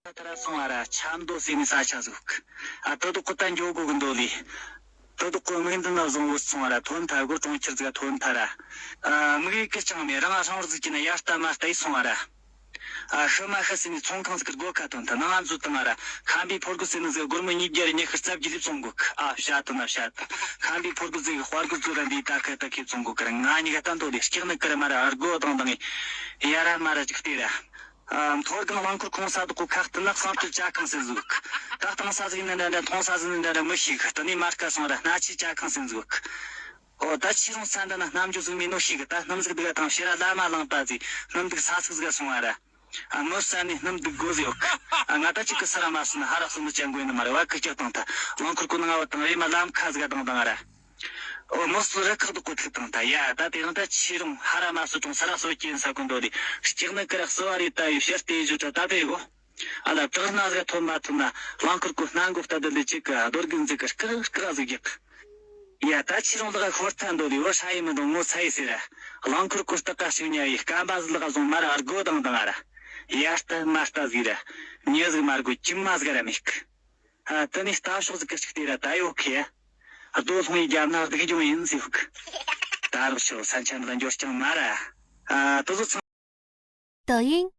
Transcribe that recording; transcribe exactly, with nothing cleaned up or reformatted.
ད་ར་སོང་བ་ར་ཆབ་མདོ་ཟེར་ནས་ས་ཆ་ཟིག་ཨ་ཏི་དོག་གི་ད་འགྱོ་དགོ་གི་འདོད་ལི། ཏི་དོག་གི་མིག་མདུན་ན་བཟུང་བུད་སོང་བ་ར་ཐོན་ཐ་གོ་གྲོང་ཁྱེར་ཟིག་ཐོན་ཐ་ར། ཨ་མིག་ཡིད་ཀི་ཅང་མེད། རང་ང་ཧྲང་བར་ཟིག་གྱི་ན་ཡར་ལྟ་མར་ལྟ་ཡི་སོང་བ་ར། ཨ་ཤི་མ་ཤི་ཟེར་ནས་ཚོང་ཁང་ཟིག་གི་སྒོ་ཁ་ཐོན་ཐ་ནང་ང་འཛུལ་བཏང་བ་ར། ཁམ་པའི་ཕོར་གོ་ཟེར་ནི་ཟིག་སྒོར་མོ་ཉིས་བརྒྱ་རེ་ཉི་ཤུ་རྩ་བརྒྱད་ལི་བཙོང་གོ་གི་ཨ་བཤད་ཐ་ན་བཤད། ཁམ་པའི་ཕོར་གོ་ཟིག་གི་དཔའ་རྒོད་ཟིག་ར་འདི་ད་ཁ་ད་ཁེ་བཙོང་གོ་གི་ར། ང་གཉིས་ཀ་ད་འདོད་ལི་སྐྱག་ནི་ཀི་ར་མ་ར་ཨར་སྒོ་དང་དང་ཡ་ར་མ་ར་ཅིག་ལྟོས་ར། ཨ། མཐོ་སྒང་རླངས་འཁོར་ཁོང་ས་དོག་གོ་ཁ་གཏད་ན་གསང་སྤྱོད་ཇ་ཁང་ཟེར་ཟིག་ད་གཏོང་ས་ཟིག་ནི་འདྲ་འདྲ་གཏོང་ས་ཟིག་ནི་འདྲ་འདྲ་མི་ཤེས་གི་ད་ནི་མར་ཁ་སོང་ར་སྣ་ཆུའི་ཇ་ཁང་ཟེར་ཟིག་ཨོ་ད་ཕྱི་རོང་ས་འདི་ན་རྣམ་འགྱུར་ཟིག་མེད་ནོ་ཤེས་གི་ད་སྣུམ་ཟིག་འདི་ག་དང་ཕྱི་ར་ལ་མ་ལངས་པ་ཟིག་སྣུམ་འདུག་ས་ཟིག་ཟིག་ག་སོང་བ་ར། ཨ་མི་ས་ནས་སྣུམ་འདུག་དགོ་ཟིག་ཡོད་གི་ཨ་ང་ད་ཅིག་གི་ས་ར་མ་སོང་ན་ཧ་ར་སོང་ནི་ཅན་དགོས་ནི་མ་རེད་བ་གི་སྐྱག་བཏང་ད་རླངས་འཁོར་གོ་ནང་བ་དང་རེ་མ་ལམ་ཁ་ཟིག་ག་དང་དང་ར། ཨོ་མི་སུ་རི་ཁག་ཏུ་བཀོད་ཐུག་དང་ད་ཡ་ད་དེ་རིང་ད་ཆི་རུང་ཧ་ར་མ་སུ་གྲོང་ས་ར་སོ་སྐྱེན་ས་ཀུན་འདོད་དེ་སྐྱག་ནི་ཀི་ར་སུ་བ་རེད་ད་ཡོད་ཕྱིར་དེ་བཞུ་ཁྲ་ད་དེ་གོ་ཨ་ལ་བྲག་སྣ་ཟིག་ཐོན་མ་ཐུབ་ན་རླངས་འཁོར་གོ་སྣ་མགོ་ལྟ་དུ་ལི་ཅིག་གི་རྡོ་རྒན་ཟིག་གི་སྐག་སྐག་ཟིག་རྒྱག་ཡ་ད་ཆི་རུང་ལག་ཤོར་ཐ་འདོད་དེ་བོ་ཧྲ་ཡི་མི་འདུག་ངོ་ཚ་ཡི་ཟེར་ར་རླངས་འཁོར་གོ་སྟག་ག་ཞིག་ཉ་ཡི་སྐམ་པ་ཟིག་ལག་བཟུང་མ་ར་སྒོ་དང་དང་ཨ་ར་ཡ་ལྟ་མ་ལྟ་ཟིག་ར་མྱི་ཟིག་མ་རྒོ་ཅི་མ་ཟིག་ར་མིག་ཨ་དེ་ནས་ལྟ་ཕྱོགས་ཟིག་གི་ཅིག་དེ་ར་ད་ཡོད་ཁེ། རྡོ་ལྷུང་ཡི་རྒྱབ་ན་སྡུག་སྦྱོང་ཡིན་ཟེར་ཧུག་ད་རོགས་ཆོ་ས་ཆ་འདི་ལ་འབྱོར་ཀྱང་མ་ར། ཨ་དེ་ཚོ་ཚང་། 抖音，